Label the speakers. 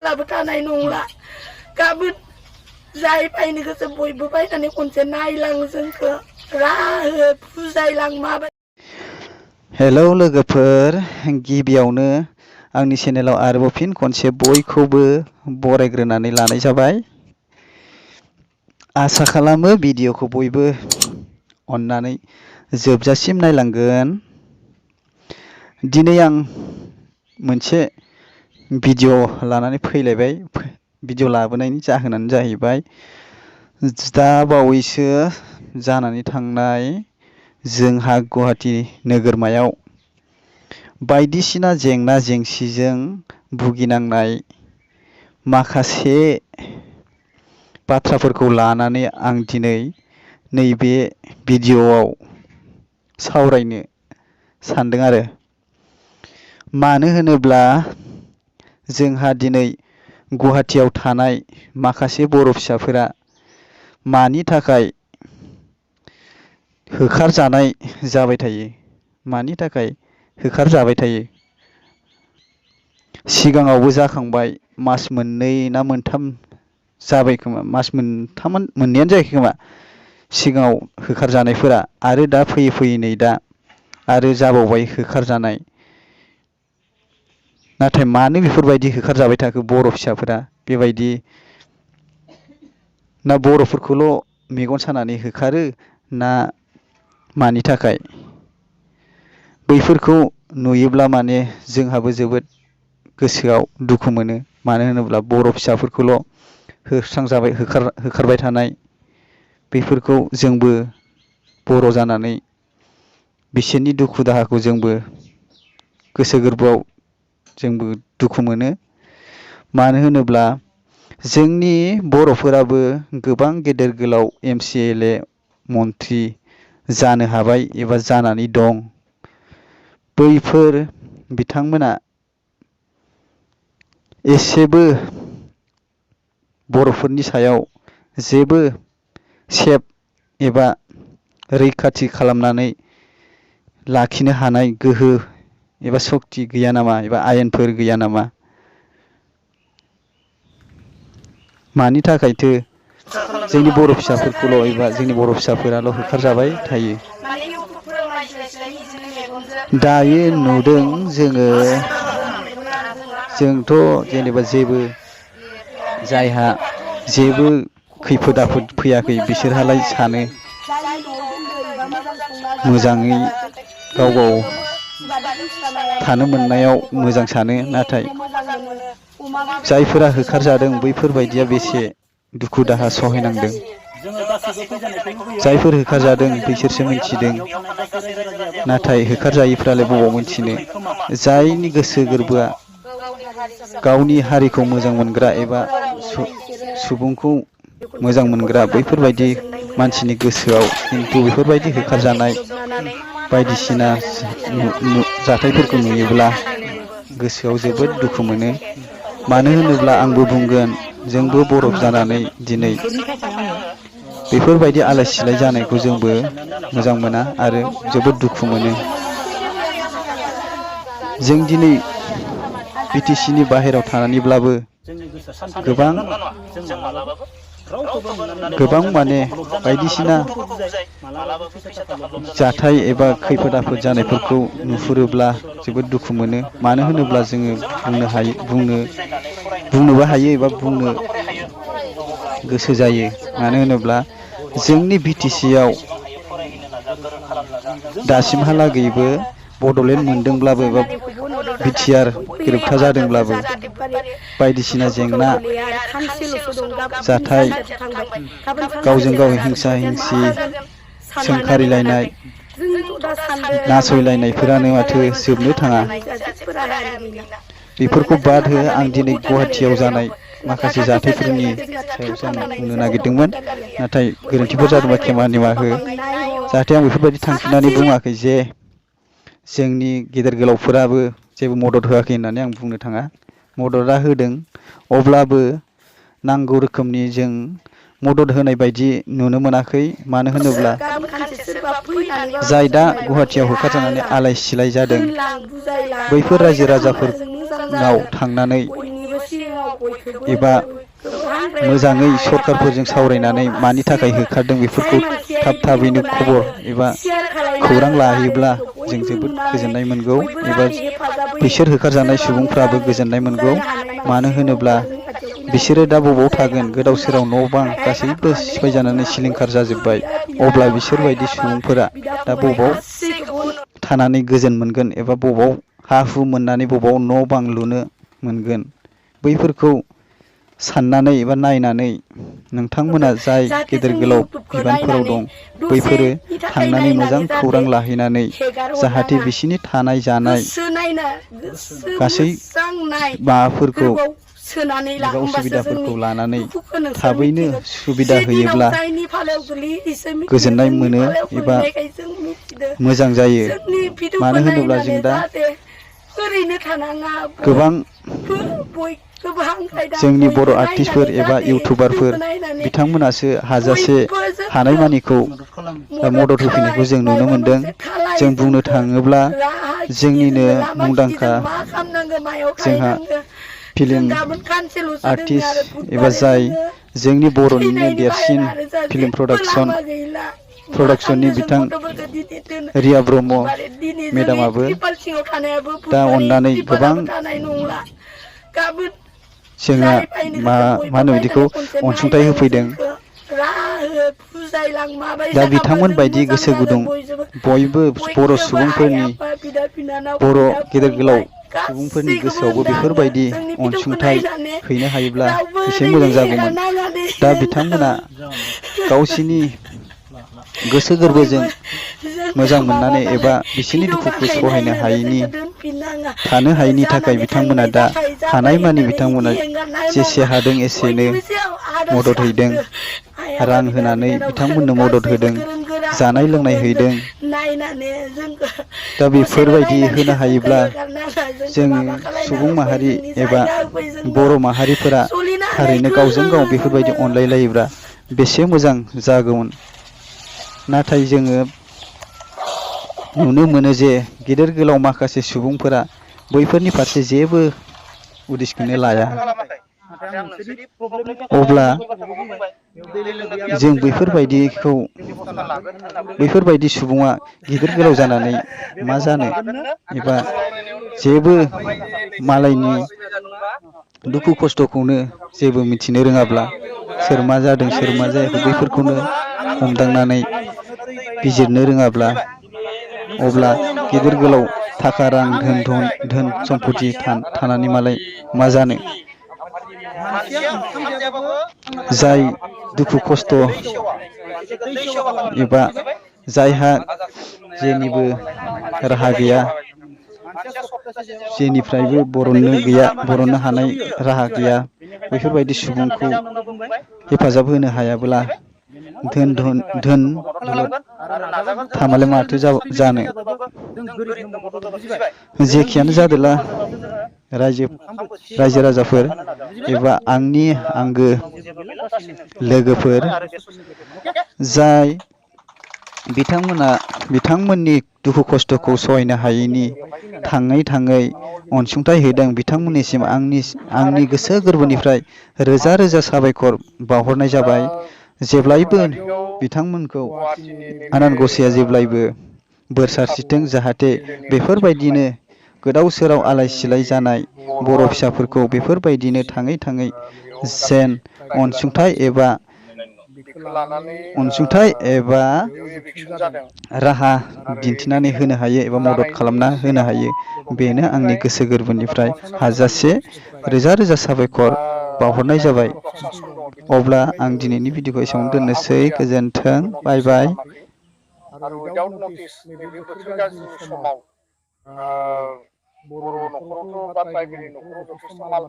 Speaker 1: लाबो थानाय नंला गाबोन जाय फैनो गोसो बयबो फैनानै खनसे नायलां जोंखौ राहो बुजायलां माबायदि।
Speaker 2: हेलौ लोगोफोर, गिबियावनो आंनि चेनेलाव आरोबाव फिन खनसे बयखौबो बरायग्रोनानै लानाय जाबाय। आसा खालामो भिडिअखौ बयबो अननानै जोबजासिम नायलांगोन। दिनै आं मोनसे भिडिअ लानानै फैलायबाय। भिडिअ लाबोनायनि जाहोनानो जाहैबाय दा बावैसो जानानै थांनाय जोंहा गुवाहाटि नोगोरमायाव बायदिसिना जेंना जेंसिजों भुगिनांनाय माखासे बाथ्राफोरखौ लानानै आं दिनै नैबे भिडिअआव सावरायनो सानदों आरो। मानो होनोब्ला जोंहा दिनै गुवाहाटियाव थानाय माखासे बर' फिसाफोरा मानि थाखाय होखारजानाय जाबाय थायो, मानि थाखाय होखारजाबाय थायो। सिगाङावबो जाखांबाय, मास मोननै ना मोनथाम जाबाय खोमा, मास मोननैयानो जायाखै खोमा सिगाङाव होखारजानायफोरा, आरो दा फैयै फैयै नै दा आरो जाबावबाय होखारजानाय। नाथाय मानो बेफोरबायदि होखारजाबाय थाखो बर' फिसाफोरा? बेबायदि ना बर'फोरखौल' मेगन सानानै होखारो, ना मानि थाखाय? बैफोरखौ नुयोब्ला माने जोंहाबो जोबोद गोसोआव दुखु मोनो। मानो होनोब्ला बर' फिसाफोरखौल' होखारबाय थानाय, बेफोरखौ जोंबो बर' जानानै बिसोरनि दुखु दाहाखौ जोंबो गोसो गोरबोआव जोंबो दुखु मोनो। मानो होनोब्ला जोंनि बर'फोराबो गोबां गेदेर गोलाव MCLA मन्त्रि जानो हाबाय एबा जानानै दं। बैफोर बिथांमोना एसेबो बर'फोरनि सायाव जेबो सेफ एबा रैखाथि खालामनानै लाखिनो हानाय गोहो एबा सक्ति गैया नामा, एबा आयेनफोर गैया नामा? मानि थाखायथो जोंनि बर' फिसाफोरखौल' एबा जोंनि बर' फिसाफोराल' होखारजाबाय थायो? दायो नुदों जोंथ' जेनेबा जेबो जायहा जेबो खैफोद आफोद फैयाखै बिसोरहालाय सानो मोजाङै गाव गाव थानो मोननायाव मोजां सानो। नाथाय जायफोरा होखारजादों बैफोरबायदिया बेसे दुखु दाहा सहायनांदों। जायफोर होखारजादों बैसोरसो मिथिदों। नाथाय होखारजायैफ्रालाय बबाव मिथिनो? जायनि गोसो गोरबोआ गावनि हारिखौ मोजां मोनग्रा एबा सुबुंखौ मोजां मोनग्रा, बैफोरबायदि मानसिनि गोसोआव खिन्थु बेफोरबायदि होखारजानाय बायदिसिना जाथायफोरखौ नुयोब्ला गोसोआव जोबोद दुखु मोनो। मानो होनोब्ला आंबो बुंगोन, जोंबो बर' जानानै दिनै बेफोरबायदि आलाय सिलाय जानायखौ जोंबो मोजां मोना आरो जोबोद दुखु मोनो। जों दिनै BTC नि बाहेरायाव थानानैब्लाबो गोबां माने बायदिसिना जाथाय एबा खैफोद आफोद जानायफोरखौ नुहुरोब्ला जोबोद दुखु मोनो। मानो होनोब्ला जोङो बुंनोबो हायो एबा बुंनो गोसो जायो। मानो होनोब्ला जोंनि BTC आव दासिमहालागैबो बड'लेण्ड मोनदोंब्लाबो एबा बिटिआर गोरोबथा जादोंब्लाबो बायदिसिना जेंना जाथाय, गावजों गाव हिंसा हिंसि सोंखारिलायनाय, नासयलायनायफोरानो माथो जोबनो थाङा। बेफोरखौ बाद हो, आं दिनै गुवाहाटियाव जानाय माखासे जाथायफोरनि सायावसो आं बुंनो नागिरदोंमोन। नाथाय गोरोन्थिफोर जादोंबा खेमा निमाहा हो। जाहाथे आं बेफोरबायदि थांखिनानै बुङाखै जे जोंनि गेदेर गोलावफोराबो जेबो मदद होआखै होननानै आं बुंनो थाङा। मददआ होदों, अब्लाबो नांगौ रोखोमनि जों मदद होनाय बायदि नुनो मोनाखै। मानो होनोब्ला जाय दा गुवाहाटियाव होखारजानानै आलाय सिलाय जादों, बैफोर रायजो राजाफोरनाव थांनानै एबा मोजाङै सरकारफोरजों सावरायनानै मानि थाखाय होखारदों बेफोरखौ थाब थाबैनो खबर एबा खौरां लाहैयोब्ला जों जोबोद गोजोननाय मोनगौ एबा बिसोर होखारजानाय सुबुंफ्राबो गोजोननाय मोनगौ। मानो होनोब्ला बिसोरो दा बबाव थागोन, गोदाव सोराव न' बां गासैबो सिफायजानानै सिलिंखार जाजोब्बाय। अब्ला बिसोरबायदि सुबुंफोरा दा बबाव थानानै गोजोन मोनगोन एबा बबाव हा हु मोननानै बबाव न' बां लुनो मोनगोन, बैफोरखौ साननानै एबा नायनानै नोंथांमोना जाय गेदेर गोलाव बिबानफोराव दं बैफोरो थांनानै मोजां खौरां लाहैनानै जाहाथे बिसिनि थानाय जानाय गासै माबाफोरखौ एबा उसुबिदाफोरखौ लानानै थाबैनो सुबिदा होयोब्ला गोजोननाय मोनो एबा मोजां जायो। मानो होनोब्ला जों दा गोबां जोंनि बर' आर्टिस्टफोर एबा इउटुबारफोर बिथांमोनासो हाजासे हानायमानिखौ मदद होफैनायखौ जों नुनो मोनदों। जों बुंनो थाङोब्ला जोंनिनो मुंदांखा जोंहा फिल्म आर्टिस्ट एबा जाय जोंनि बर'निनो देरसिन फिल्म प्रडाक्सननि बिथां रिया ब्रह्म मेदामाबो दा अननानै गोबां जोंहा मा होनो बिदिखौ अनसुंथाइ होफैदों। दा बिथांमोन बायदि गोसो गुदुं बयबो बर' सुबुंफोरनि बर' गेदेर गोलाव सुबुंफोरनि गोसोआवबो बेफोरबायदि अनसुंथाइ हैनो हायोब्ला एसे मोजां जागौमोन। दा बिथांमोना गावसिनि गोसो गोरबोजों मोजां मोननानै एबा बिसोरनि दुखुखौ सहायनो हायैनि थानो हायैनि थाखाय बिथांमोना दा हानायमानि बिथांमोना जेसे हादों एसेनो मदद हैदों। रां होनानै बिथांमोननो मदद होदों, जानाय लोंनाय हैदों। दा बेफोरबायदि होनो हायोब्ला जोङो सुबुं माहारि एबा बर' माहारिफोरा थारैनो गावजों गाव बेफोरबायदि अनलायलायोब्ला बेसे मोजां जागौमोन। नाथाय जोङो नुनो मोनो जे गेदेर गोलाव माखासे सुबुंफोरा बैफोरनि फारसे जेबो उदिसखौनो लाया। अब्ला जों बैफोरबायदि सुबुङा गिदिर गोलाव जानानै मा जानो एबा जेबो मालायनि दुखु खस्थ'खौनो जेबो मिथिनो रोङाब्ला सोर मा जादों सोर मा जायाखै बैफोरखौनो हमदांनानै बिजिरनो रोङाब्ला अब्ला गेदेर गोलाव थाखा रां धोन सम्फथि थानानै मालाय मा जानो। जाय दुखु खस्थ' एबा जायहा जेनिबो राहा गैया, जेनिफ्रायबो बरननो हानाय राहा गैया, बेफोरबायदि सुबुंखौ हेफाजाब होनो हायाब्ला धोन दौलद थामालाय माथो जानो। जेखियानो जादोला रायजो राजाफोर एबा आंनि आंगो लोगोफोर जाय बिथांमोननि दुखु खस्थ'खौ सहायनो हायैनि थाङै अनसुंथाइ होदों, बिथांमोननिसिम आंनि गोसो गोरबोनिफ्राय रोजा रोजा साबायखर बावहरनाय जाबाय। जेब्लायबो बिथांमोनखौ आनान गसाइया जेब्लायबो बोर सारस्रिथों, जाहाथे बेफोरबायदिनो गोदाव सोराव आलाय सिलाय जानाय बर' फिसाफोरखौ बेफोरबायदिनो थाङै जेन अनसुंथाइ एबा राहा दिन्थिनानै होनो हायो एबा मदद खालामना होनो हायो। बेनो आंनि गोसो गोरबोनिफ्राय हाजासे रोजा रोजा साबायखर बावहरनाय जाबाय। अब्ला आं दिनैनि भिडिअखौ एसेयावनो दोननोसै। गोजोन्थों, बाय बाय।
Speaker 3: आरो उइदाउट नटिस नैबे बोथोर गाज्रिनि समाव बर' न'खरावथ' बा ट्राइबेलनि न'खराव जथेस्थ' माल